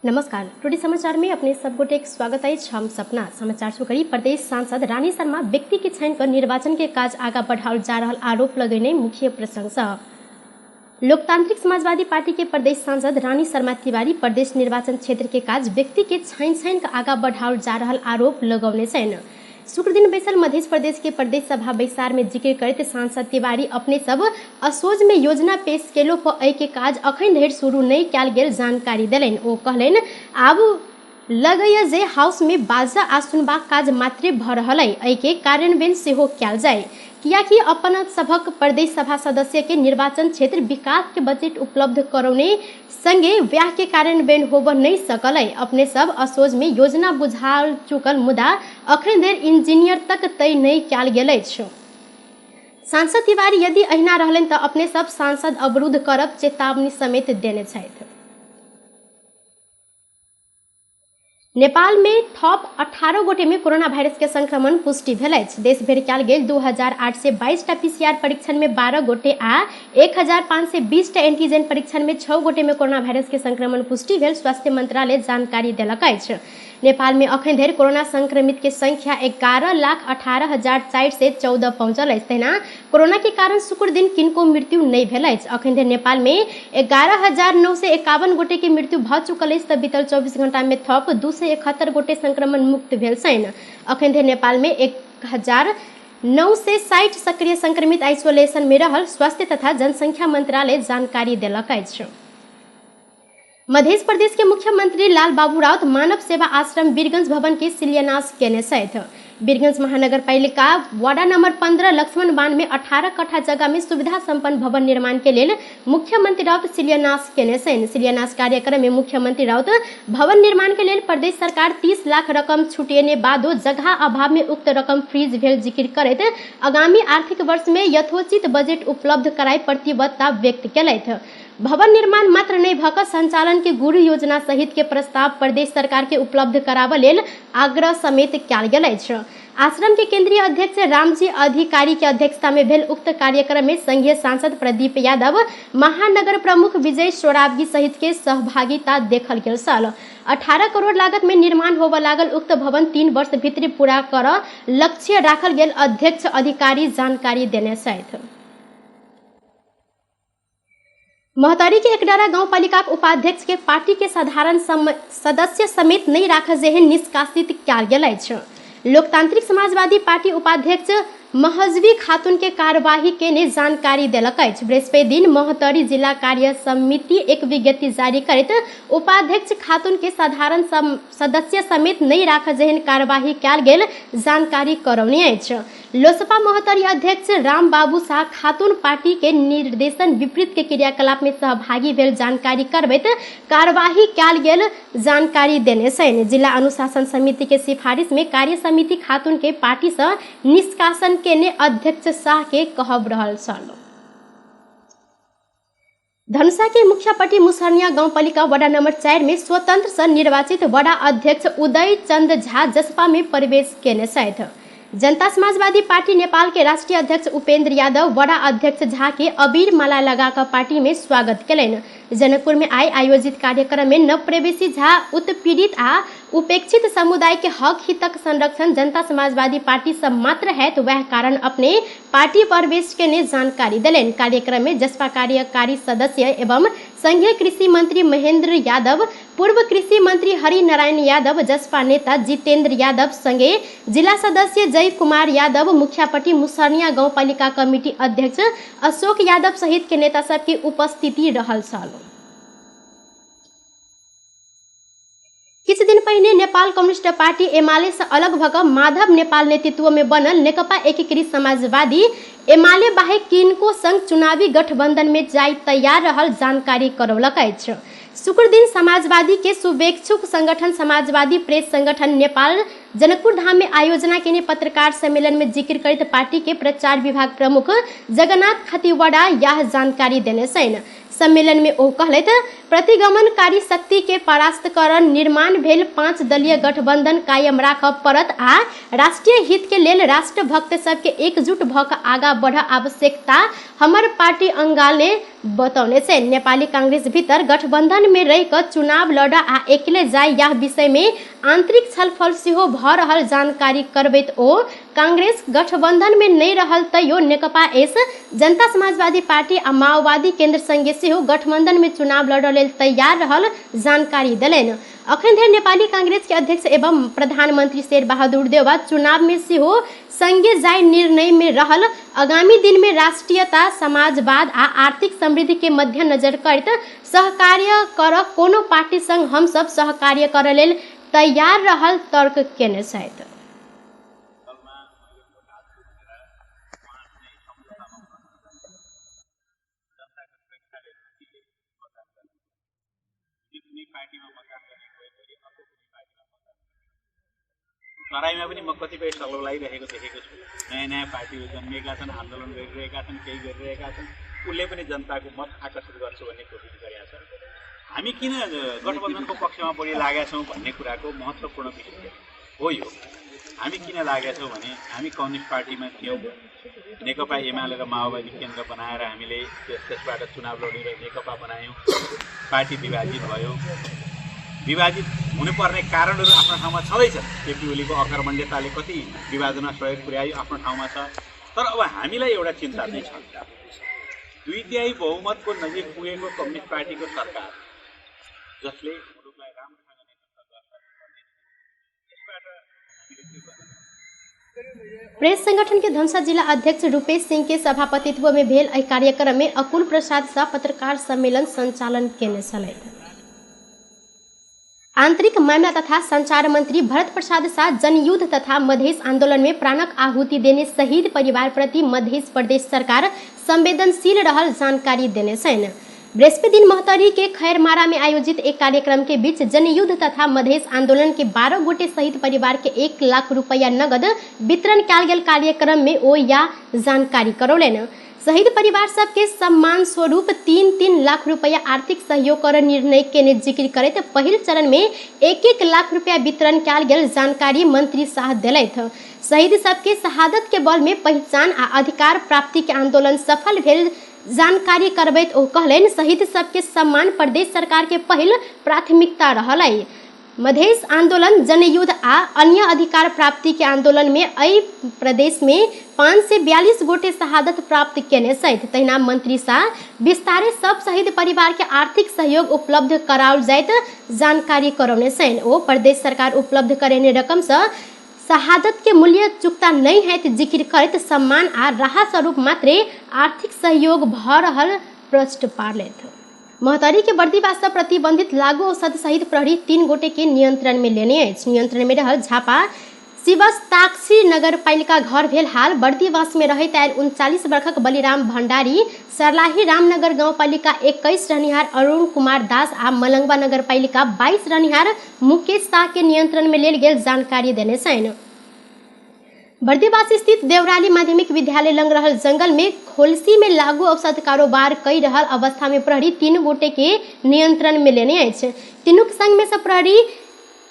नमस्कार, टुडे समाचार में अपने सब गोटे के स्वागत अछि। हम सपना समाचार शुरू करी। प्रदेश सांसद रानी शर्मा व्यक्ति के छानि कऽ निर्वाचन के काज आगा बढ़ाओल जा रहल आरोप लगेने मुख्य प्रसंग सँ लोकतांत्रिक समाजवादी पार्टी के प्रदेश सांसद रानी शर्मा तिवारी प्रदेश निर्वाचन क्षेत्र के काज व्यक्ति के छानि छानि कऽ आगा बढ़ाओल जा रहल आरोप लगौने छनि। शुक्र दिन बैसल मध्य प्रदेश के प्रदेश सभा बैसार में जिक्र करैत सांसद तिवारी अपने सब असोज में योजना पेश केलो पर एहि के काज अखन धरि शुरू नहि कयल गेल जानकारी देलनि। ओ कहलनि, आब लगैए जे हाउस में बाजा आ सुनबाक काज मात्रे भऽ रहल अइ, एहि के कार्यान्वयन सेहो कयल जाय, कियाकि अपन सभक प्रदेश सभा सदस्य के निर्वाचन क्षेत्र विकास के बजट उपलब्ध करौने संगे व्याह के कार्यान्वयन होबऽ नहि सकल अइ। अपने सब असोज में योजना बुझा चुकल मुदा अखन धरि इंजीनियर तक तय नहि कयल गेल अछि। सांसद तिवारी यदि अहिना रहलनि तऽ अपने सब सांसद अवरुद्ध करब चेतावनी समेत देने छथि। नेपाल में थप 18 गोटे में कोरोना वायरस के संक्रमण पुष्टि भेल अछि। देश भरि कयल गेल 2822 टा पीसीआर परीक्षण में 12 गोटे आ 1520 टा एंटीजन परीक्षण में 6 गोटे में कोरोना वायरस के संक्रमण पुष्टि भेल स्वास्थ्य मंत्रालय जानकारी देलक अछि। नेपाल में अखन धरि कोरोना संक्रमित के संख्या 11,18,414 पहुंचल अछि। तहिना कोरोना के कारण शुक्र दिन किनको मृत्यु नहि भेल अछि। अखन धरि नेपाल में 11,951 गोटे के मृत्यु भऽ चुकल अछि तऽ बीतल 24 घंटा में थप 271 गोटे संक्रमण मुक्त भेल छनि। अखन धरि नेपाल में 1960 सक्रिय संक्रमित आइसोलेशन में रहल स्वास्थ्य तथा जनसंख्या मंत्रालय जानकारी देलक अछि। मध्य प्रदेश के मुख्यमंत्री लाल बाबू राउत मानव सेवा आश्रम वीरगंज भवन के शिलान्यास केने छथि। वीरगंज महानगर पालिका वार्ड नंबर 15 लक्ष्मण बांध में 18 कट्ठा जगह में सुविधा संपन्न भवन निर्माण के लेल मुख्यमंत्री राउत शिलान्यास केने छनि। शिलान्यास कार्यक्रम में मुख्यमंत्री राउत भवन निर्माण के लेल प्रदेश सरकार 30 लाख रकम छुटेने बादो जगह अभाव में उक्त रकम फ्रीज भेल जिक्र करैत आगामी आर्थिक वर्ष में यथोचित बजट उपलब्ध कराई प्रतिबद्धता व्यक्त केलथि। भवन निर्माण मात्र नहि भऽ कऽ संचालन के गुरु योजना सहित के प्रस्ताव प्रदेश सरकार के उपलब्ध कराबऽ लेल आग्रह समेत कयल गेल अछि। आश्रम के केंद्रीय अध्यक्ष रामजी अधिकारी के अध्यक्षता में भेल उक्त कार्यक्रम में संघीय सांसद प्रदीप यादव, महानगर प्रमुख विजय सोराबगी सहित के सहभागिता देखल गेल छल। 18 करोड़ लागत में निर्माण होबऽ लागल उक्त भवन 3 वर्ष भीतर पूरा करऽ लक्ष्य राखल गेल अध्यक्ष अधिकारी जानकारी देने छथि। महोत्तरी के एकडारा गाउँपालिका उपाध्यक्ष के पार्टी के साधारण सदस्य समेत नहीं राखल जेहन निष्कासित कयल गेल अछि। लोकतांत्रिक समाजवादी पार्टी उपाध्यक्ष महजबी खातून के कार्यवाही केने जानकारी देलक अछि। बृहस्पति दिन महोत्तरी जिला कार्य समिति एक विज्ञप्ति जारी करैत उपाध्यक्ष खातून के साधारण सदस्य समेत नहीं राखल जेहन कार्यवाही कयल गेल जानकारी करौने अछि। लोसपा महोत्तरी अध्यक्ष राम बाबू शाह खातून पार्टी के निर्देशन विपरीत के क्रियाकलाप में सहभागी भेल जानकारी करबैत कार्यवाही कयल गेल जानकारी देने छनि। जिला अनुशासन समिति के सिफारिश में कार्य समिति खातून के पार्टी से निष्कासन केने अध्यक्ष शाह के कहब रहल छल। धनुषा के मुखियापट्टी मुसहरनिया गाउँपालिका वडा नंबर 4 में स्वतंत्र से निर्वाचित वडा अध्यक्ष उदय चंद झा जसपा में प्रवेश केने छथि। जनता समाजवादी पार्टी नेपाल के राष्ट्रीय अध्यक्ष उपेंद्र यादव वडा अध्यक्ष झा के अबीर माला लगाकर पार्टी में स्वागत केलनि। जनकपुर में आइ आयोजित कार्यक्रम में नवप्रवेशी झा उत्पीड़ित आ उपेक्षित समुदाय के हक हितक संरक्षण जनता समाजवादी पार्टी से मात्र है तो वह कारण अपने पार्टी प्रवेश के ने जानकारी देलनि। कार्यक्रम में जसपा कार्यकारी सदस्य एवं संघीय कृषि मंत्री महेंद्र यादव, पूर्व कृषि मंत्री हरि नारायण यादव, जसपा नेता जितेंद्र यादव संगे जिला सदस्य जय कुमार यादव, मुखियापट्टी मुसहरनिया गाउँपालिका कमिटी अध्यक्ष अशोक यादव सहित के नेता सबके उपस्थिति रहल छल। किछु दिन पहिने नेपाल कम्युनिस्ट पार्टी एमाले से अलग भऽ कऽ माधव नेपाल नेतृत्व में बनल नेकपा एकीकृत समाजवादी एमाले बाहेक किनको संग चुनावी गठबंधन में जाय तैयार रहल जानकारी करौलक अछि। शुक्र दिन समाजवादी के शुभेच्छुक संगठन समाजवादी प्रेस संगठन नेपाल जनकपुर धाम में आयोजना केने पत्रकार सम्मेलन में जिक्र करैत पार्टी के प्रचार विभाग प्रमुख जगन्नाथ खतिवड़ा यह जानकारी देने छनि। सम्मेलन में ओ कहलथि, प्रतिगमनकारी शक्ति के परास्त कर निर्माण भेल 5 दलीय गठबंधन कायम राखऽ पड़त आ राष्ट्रीय हित के लेल राष्ट्रभक्त सबके एकजुट भऽ कऽ आगा बढ़ आवश्यकता हमर पार्टी अंगालने बतौने छै। नेपाली कांग्रेस भीतर गठबंधन में रहि कऽ चुनाव लड़ आ एकले जाय यह विषय में आंतरिक छलफल सेहो भऽ रहल जानकारी करबैत ओ कांग्रेस गठबंधन में नहि रहल तैयो नेकपा एस, जनता समाजवादी पार्टी आ माओवादी केंद्र संगे सेहो गठबंधन में चुनाव लड़ऽ लेल तैयार रहल जानकारी देलनि। अखन धरि नेपाली कांग्रेस के अध्यक्ष एवं प्रधानमंत्री शेर बहादुर देउवा चुनाव में सेहो संगे जाय निर्णय में रहल आगामी दिन में राष्ट्रीयता, समाजवाद आ आर्थिक समृद्धि के मध्यनजर करैत सहकार्य कर कोनो पार्टी संग हमसब सहकार्य करऽ लेल तैयार रहल तर्क केने छथि। तराईमा पनि म कतिपय सलौलाइरहेको देखेको छु। नयाँ नयाँ पार्टीहरू जन्मिएका छन्, आन्दोलन गरिरहेका छन्, केही गरिरहेका छन्। उसले पनि जनताको मत आकर्षित गर्छु भन्ने कोसिस गरेका छन्। हामी किन गठबन्धनको पक्षमा बढी लागेका छौँ भन्ने कुराको महत्त्वपूर्ण विषय हो यो। हामी किन लागेका छौँ भने हामी कम्युनिस्ट पार्टीमा थियौँ, नेकपा एमाले र माओवादी केन्द्र बनाएर हामीले त्यसबाट चुनाव लड्यौँ र नेकपा बनायौँ। पार्टी विभाजित भयो। विभाजित हुनुपर्ने कारणहरू आफ्नो ठाउँमा छँदैछन्। केपी ओलीको अकर्मण्यताले कति विभाजनमा सहयोग पुर्यायो आफ्नो ठाउँमा छ। तर अब हामीलाई एउटा चिन्ता चाहिँ छ। 2/3 बहुमतको नजिक पुगेको कम्युनिस्ट पार्टीको सरकार जसले मुलुकलाई राम्रोसँग नेतृत्व गर्छ भन्ने यसबाट हामीले के गर्नु? प्रेस संगठन के धनुषा जिला अध्यक्ष रूपेश सिंह के सभापतित्व में भेल एहि कार्यक्रम में अकुल प्रसाद शाह पत्रकार सम्मेलन संचालन केने छलथि। आंतरिक मामला तथा संचार मंत्री भरत प्रसाद शाह जनयुद्ध तथा मधेश आंदोलन में प्राणक आहुति देने शहीद परिवार प्रति मध्य प्रदेश सरकार संवेदनशील रहल जानकारी देने छनि। बृहस्पति दिन महोत्तरी के खैरमारा में आयोजित एक कार्यक्रम के बीच जनयुद्ध तथा मधेश आंदोलन के 12 गोटे शहीद परिवार के 1 लाख रुपया नगद वितरण कयल गेल कार्यक्रम में ओ या जानकारी करौलनि। शहीद परिवार सबके सम्मान स्वरूप 3-3 लाख रुपया आर्थिक सहयोग कर निर्णय केने जिक्र करैत पहिल चरण में 1-1 लाख रुपया वितरण कयल गेल जानकारी मंत्री शाह देलथि। शहीद सबके शहादत के बल में पहचान आ अधिकार प्राप्ति के आंदोलन सफल भेल जानकारी करबैत ओ कहलनि शहीद सबके सम्मान प्रदेश सरकार के पहिल प्राथमिकता रहल अइ। मधेश आंदोलन, जनयुद्ध आ अन्य अधिकार प्राप्ति के आंदोलन में एहि प्रदेश में 542 गोटे शहादत प्राप्त केने छथि। तहिना मंत्री शाह विस्तारे सब शहीद परिवार के आर्थिक सहयोग उपलब्ध कराओल जाइत जानकारी करौने छनि। ओ प्रदेश सरकार उपलब्ध करेने रकम से शहादत के मूल्य चुकता नहीं है जिक्र करैत सम्मान आ राहत स्वरूप मात्रे आर्थिक सहयोग भ रहल प्रश्न पारलथि। महोत्तरी के बर्दिवास सँ प्रतिबंधित लागू औषध सहित प्रहरी 3 गोटे के नियंत्रण में लेने अछि। नियंत्रण में रहल झापा शिवस्ताक्षी नगरपालिका घर भेल हाल बर्दिवास में रहैत आयल 39 वर्षक बलिराम भंडारी, सरलाही रामनगर गाउँपालिका 21 रहनिहार अरुण कुमार दास आ मलंगवा नगरपालिका 22 रहनिहार मुकेश शाह के नियंत्रण में लेल गेल जानकारी देने छनि। बर्दिवास स्थित देवराली माध्यमिक विद्यालय लग रहल जंगल में खोलसी में लागू औषध कारोबार कई रहल अवस्था में प्रहरी 3 गोटे के नियंत्रण में लेने अछि। तीनू के संग में से प्रहरी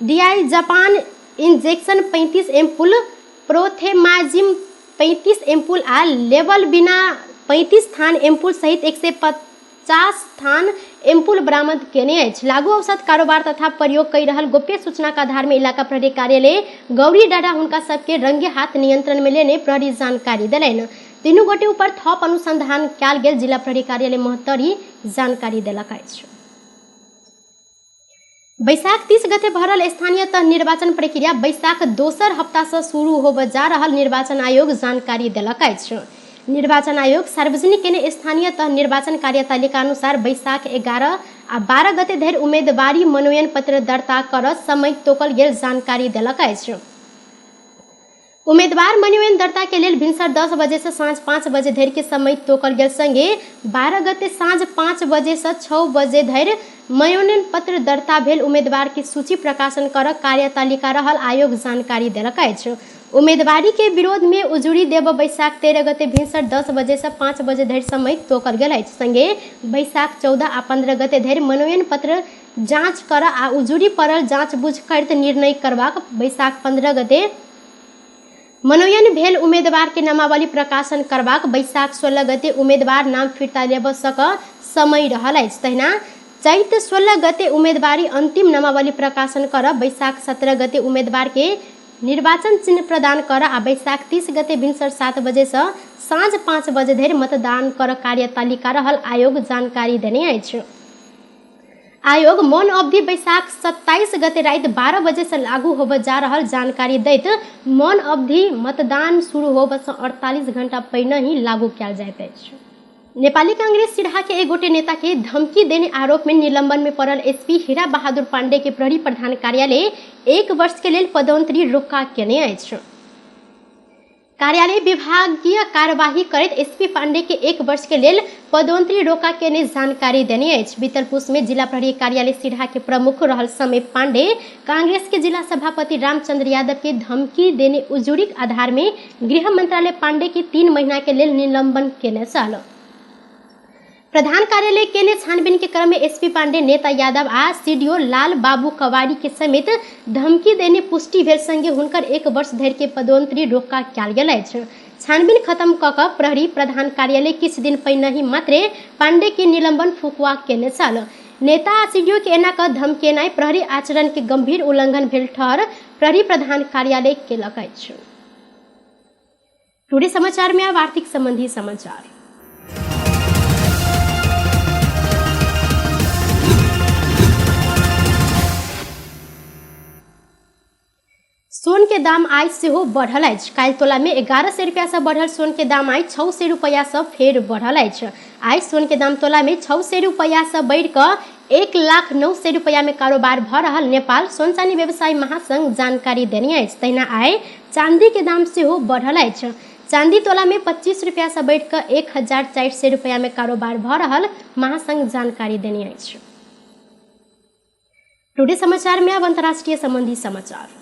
डीआई जापान इंजेक्शन 35 एम्पुल, प्रोथेमाजिम 35 एम्पुल आ लेबल बिना 35 थान एम्पुल सहित 150 थान एम्पुल बरामद केने अछि। लागू औषध कारोबार तथा प्रयोग कई रहल गोप्य सूचना के आधार में इलाका प्रहरी कार्यालय गौरी डाडा हुनका सबके रंगे हाथ नियंत्रण में लेने प्रहरी जानकारी देलनि। तीनू गोटे ऊपर थप अनुसंधान कयल गेल जिला प्रहरी कार्यालय महोत्तरी जानकारी देलक अछि। बैशाख 30 गते भरल स्थानीय तह निर्वाचन प्रक्रिया बैशाख दोसर हफ्ता से शुरू होबय जा रहल निर्वाचन आयोग जानकारी देलक अछि। निर्वाचन आयोग सार्वजनिक केने स्थानीय तह निर्वाचन कार्यतालिका अनुसार बैशाख 11 आ 12 गते धरि उम्मेदवारी मनोनयन पत्र दर्ता कर समय तोकल गेल जानकारी देलक अछि। उम्मीदवार मनोनयन दर्ता के लेल भिनसर 10 बजे से साँझ 5 बजे धरि के समय तोकल गेल संगे 12 गते साँझ 5 बजे से 6 बजे धरि मनोनयन पत्र दर्ता भेल उम्मीदवार के सूची प्रकाशन कर कार्यतालिका रहल आयोग जानकारी देलक अछि। उम्मीदवारी के विरोध में उजुरी देब बैशाख 13 गते भिनसर 10 बजे से 5 बजे धरि समय तोकल गेल अछि। संगे बैशाख 14 आ 15 गते धरि मनोनयन पत्र जाँच कर आ उजुरी पड़ल जाँच बुझ करैत निर्णय करबाक बैशाख 15 गते मनोनयन भेल उम्मेदवार के नामावली प्रकाशन करबाक बैशाख 16 गते उम्मेदवार नाम फिर्ता लेबऽ सक समय रहल अछि। तहिना चैत 16 गते उम्मेदवारी अन्तिम नामावली प्रकाशन कर बैशाख 17 गते उम्मेदवार के निर्वाचन चिन्ह प्रदान कर आ बैशाख 30 गते भिनसर 7 बजे से साँझ 5 बजे धरि मतदान कर कार्यतालिका रहल आयोग जानकारी देने अछि। आयोग मौन अवधि बैशाख 27 गते राति 12 बजे से लागू होबय जा रहल जानकारी दैत मौन अवधि मतदान शुरू होबय से 48 घंटा पहिने ही लागू कयल जाइत अछि। नेपाली कांग्रेस सिरहा के एक गोटे नेता के धमकी देने आरोप में निलंबन में पड़ल एसपी हीरा बहादुर पांडे के प्रहरी प्रधान कार्यालय 1 वर्ष के लेल पदोन्नति रोका केने अछि। कार्यालय विभागीय कार्यवाही करैत एसपी पांडे के 1 वर्ष के लेल पदोन्नति रोका केने जानकारी देने अछि। बीतल पुष में जिला प्रहरी कार्यालय सिरहा के प्रमुख रहल समय पांडे कांग्रेस के जिला सभापति रामचंद्र यादव के धमकी देने उजुरीक आधार में गृह मंत्रालय पांडे के 3 महीना के लेल निलंबन केने छल। प्रधान कार्यालय केने छानबीन के क्रम में एसपी पांडे नेता यादव आ सीडीओ लाल बाबू कवारी के समेत धमकी देने पुष्टि भेल संगे हुनकर 1 वर्ष धरि के पदोन्नति रोका कयल गेल अछि। छानबीन खत्म क क प्रहरी प्रधान कार्यालय किछु दिन पहिने ही मात्रे पांडे के निलंबन फुकुआ केने छल। नेता आ सीडीओ के एना क धमकेनाइ प्रहरी आचरण के गंभीर उल्लंघन भेल ठहर प्रहरी प्रधान कार्यालय केलक अछि। टुडे समाचार में अब आर्थिक संबंधी समाचार। सोन के दाम आइ सेहो बढ़ल अछि। काल्हि तोला में 1100 रुपया से बढ़ल सोन के दाम आइ 600 रुपया से फेर बढ़ल अछि। आइ सोन के दाम तोला में 600 रुपया से बढ़ि कऽ 1,09,000 रुपया में कारोबार भऽ रहल नेपाल सोन चानी व्यवसायी महासंघ जानकारी देने अछि। तहिना आइ चांदी के दाम सेहो बढ़ल अछि। चांदी तोला में 25 रुपया से बढ़ि कऽ 1400 रुपया में कारोबार भऽ रहल महासंघ जानकारी देने अछि। टुडे समाचार में अब अंतर्राष्ट्रीय संबंधी समाचार।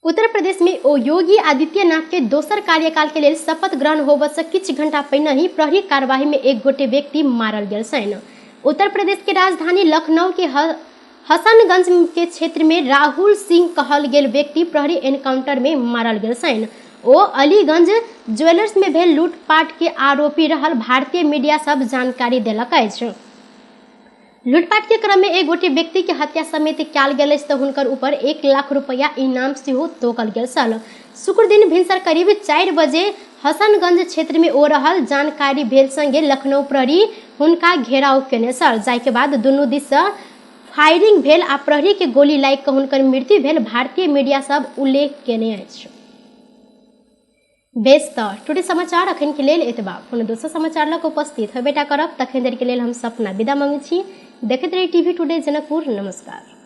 उत्तर प्रदेश में ओ योगी आदित्यनाथ के दोसर कार्यकाल के लेल शपथ ग्रहण होबय से किछु घंटा पहिने ही प्रहरी कार्यवाही में एक गोटे व्यक्ति मारल गेल छनि। उत्तर प्रदेश के राजधानी लखनऊ के हसनगंज के क्षेत्र में राहुल सिंह कहल गेल व्यक्ति प्रहरी एनकाउंटर में मारल गेल छनि। ओ अलीगंज ज्वेलर्स में भेल लूटपाट के आरोपी रहल भारतीय मीडिया सब जानकारी देलक अछि। लूटपाट के क्रम में एक गोटे व्यक्ति के हत्या समेत कयल गेल अछि तऽ हुनकर ऊपर 1 लाख रुपया इनाम सेहो तोकल गेल छल। शुक्र दिन भिनसर करीब 4 बजे हसनगंज क्षेत्र में ओ रहल जानकारी भेल संगे लखनऊ प्रहरी हुनका घेराव केने छल, जाहि के बाद दुनू दिस से फायरिंग भेल आ प्रहरी के गोली लागि कऽ हुनकर मृत्यु भेल भारतीय मीडिया सब उल्लेख केने अछि। बेस तऽ टुडे समाचार अखन के लेल एतबा। कोनो दोसर समाचार लऽ कऽ उपस्थित होबेटा करब, तखन धरि के लेल हम सपना विदा मांगै छी। देखैत रही टीवी टुडे जनकपुर। नमस्कार।